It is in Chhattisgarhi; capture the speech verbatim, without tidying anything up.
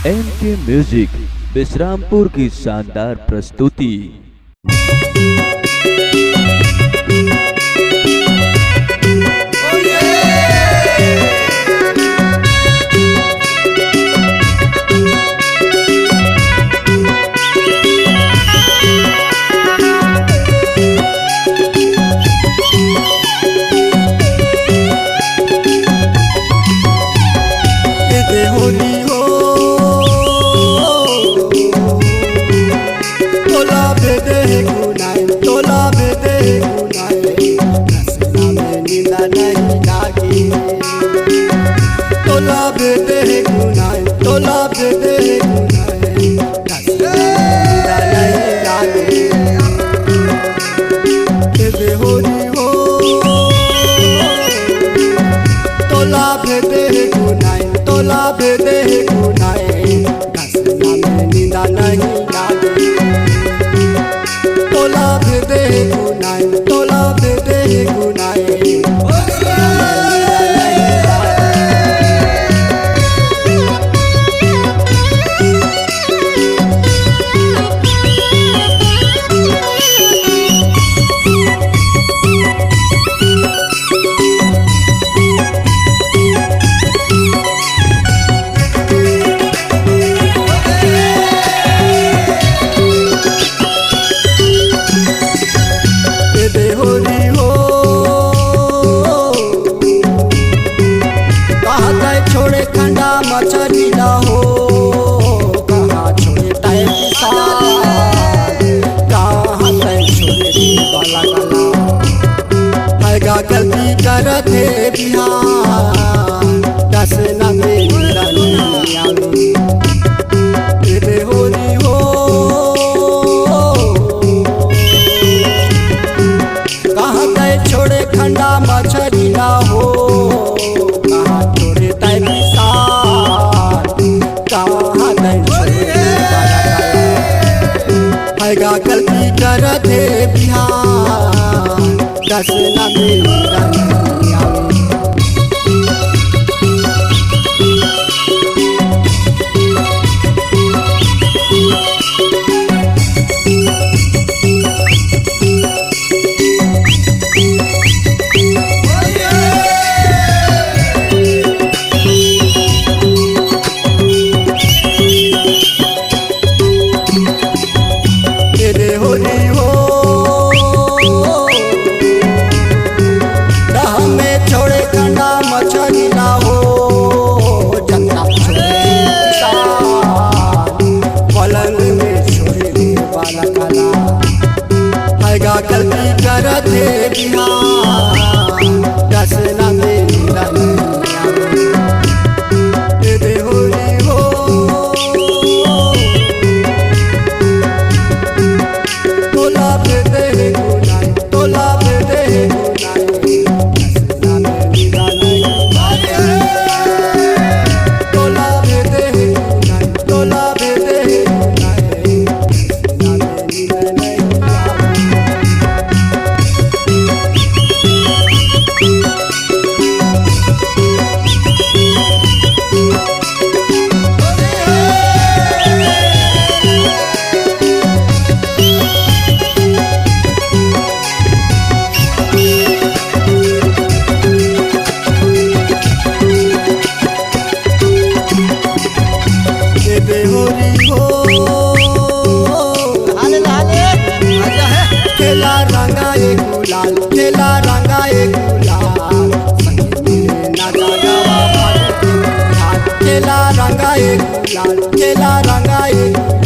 एम के म्यूजिक विश्रामपुर की शानदार प्रस्तुति। ए दे होरी हो, तोला भेदे हे गुनाई, तोला भेदे हे गुनाई, नसना में नींदा नहीं लागे। तोला भेदे हे गुनाई, तोला भेदे हे गुनाई, नसना में नींदा नहीं लागे। ए दे होरी हो, तोला भेदे हे गुनाई, तोला भेदे हे गुनाई, नसना में नींदा नहीं लागे। तोला भेदे हे गुनाई, तोला भेदे हे गुनाई, नसना में नींदा नहीं लागे। ए दे होरी हो, कहाँ तैं छोड़े खंडा मछरी ला हो, कहाँ छोड़े तैं पिसान, कहाँ तैं छोड़े बाला काला। हैगा गलती करत हे बिहान, दस न में नींदा नहीं आवे। ए दे होरी हो, कहाँ तैं छोड़े खंडा मछरी ला हो, कहाँ छोड़े तैं पिसान, कहाँ तैं छोड़े बाला काला। हैगा गलती करत हे बिहान, दस न में नींदा नहीं आवे। ए दे होरी हो, डहर में छोड़े खंडा मछरी ला हो, जंगला में छोड़े पिसान, पलंग में छोड़े बाला काला। हैगा गलती करत हे बिहान, दस न में नींदा नहीं आवे। ए दे होरी हो, तोला भेदे हे गुनाई, तोला भेदे हे गुनाई, नसना में नींदा नहीं आवे। तोला भेदे हे गुनाई, तोला भेदे हे गुनाई, नसना में नींदा नहीं आवे। ए दे होरी हो। हाले, हाले। आजा है। खेला रंगा ए गुलाल, खेला रंगा ए गुलाल। संग मिले ना जागवा भाई के लाल। खेला रंगा ए गुलाल, खेला रंगा ए गुलाल।